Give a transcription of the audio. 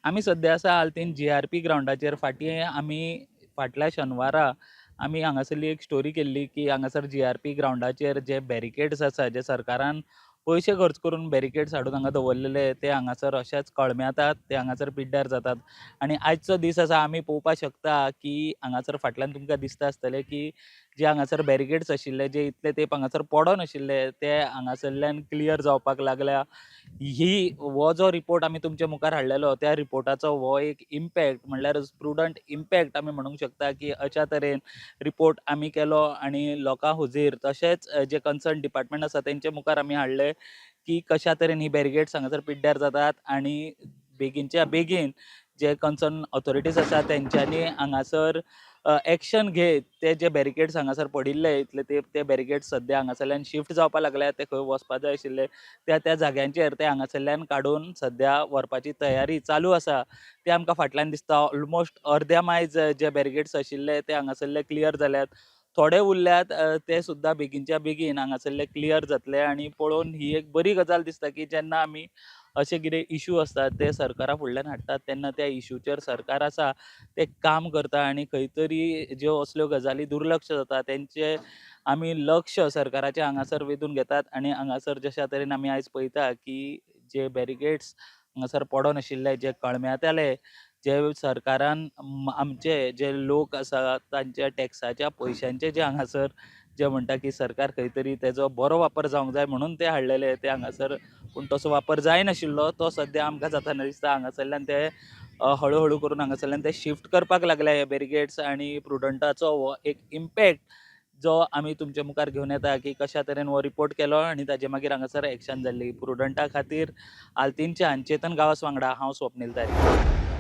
आमी सद्या आसा आल्तीन जीआरपी ग्रावंडाचेर. फाटीं आमी फाटल्या शेनवारा आमी हांगासरली एक स्टोरी केल्ली की हांगासर जीआरपी ग्रावंडाचेर जे बॅरिकेड्स आसा, जे सरकारान पयशे खर्च करून बॅरिकेड्स हाडून हांगा दवरलेले, ते हांगासर अशेच कळमेतात, ते हांगासर पिड्ड्यार जातात. आनी आयचो दीस आसा, आमी पळोवपाक शकता की हांगासर फाटल्यान तुमकां दिसता आसतलें की जे हांगासर बॅरिकेड्स आशिल्ले, जे इतले तेंप हांगासर पडोन आशिल्ले, ते हांगासरल्यान क्लियर जावपाक लागल्या. ही हो जो रिपोर्ट आमी तुमच्या मुखार हाडलेलो, त्या रिपोर्टाचो हो एक इम्पॅक्ट, म्हणल्यार प्रुडंट इम्पॅक्ट आमी म्हणूंक शकता की अशा तरेन रिपोर्ट आमी केलो आनी लोकां हुजीर तशेंच जे कन्सर्न डिपार्टमेंट आसा तेंचे मुखार आमी हाडले की कशा तरेन ही बॅरिगेड्स हांगासर पिड्ड्यार जातात आनी बेगीनच्या बेगीन जे कन्सर्न ऑथॉरिटीज आसा तेंच्यांनी हांगासर एक्शन घेत ते जे बॅरिकेड्स हांगासर पडिल्ले इतले तेंप, ते बॅरिकेड्स सद्या हांगासरल्यान शिफ्ट जावपाक लागल्यात. ते खंय वचपा जाय आशिल्ले त्या त्या जाग्यांचेर ते हांगासरल्यान काडून सद्या व्हरपाची तयारी चालू आसा. ते आमकां फाटल्यान दिसता, ऑलमोस्ट अर्द्या मायज जे बॅरिकेड्स आशिल्ले ते हांगासरले क्लियर जाल्यात. थोडे उरल्यात, ते सुद्दां बेगीनच्या बेगीन हांगासरले क्लियर जातले. आनी पळोवन ही एक बरी गजाल दिसता की जेन्ना आमी अशे कितें इशू आसतात ते सरकारा फुडल्यान हाडटात, तेन्ना त्या इशूचेर सरकार आसा ते काम करता आनी खंय तरी ज्यो असल्यो गजाली दुर्लक्ष जाता तेंचे आमी लक्ष सरकाराचें हांगासर वेधून घेतात. आनी हांगासर जश्या तरेन आमी आयज पळयता की जे बॅरिगेड्स हांगासर पडोन आशिल्ले, जे कळम्याताले, जे सरकारान आमचे जे लोक आसा तांच्या टॅक्साच्या पयशांचे, जे हांगासर जे म्हणटा की सरकार खंय तरी तेजो बरो वापर जावंक जाय म्हणून ते हाडलेले, ते हांगासर पूण तसो वापर जायनाशिल्लो, तो सद्या आमकां जाताना दिसता. हांगासरल्यान ते हळू हळू करून हांगासरल्यान ते शिफ्ट करपाक लागले हे बॅरिगेड्स. आनी प्रुडंटाचो हो एक इम्पॅक्ट जो आमी तुमच्या मुखार घेवन येता की कशा तरेन हो रिपोर्ट केलो आनी ताजे मागीर हांगासर एक्शन जाल्ली. प्रुडंटा खातीर आल्तीनच्यान चेतन गांवस वांगडा हांव स्वप्नील तारी.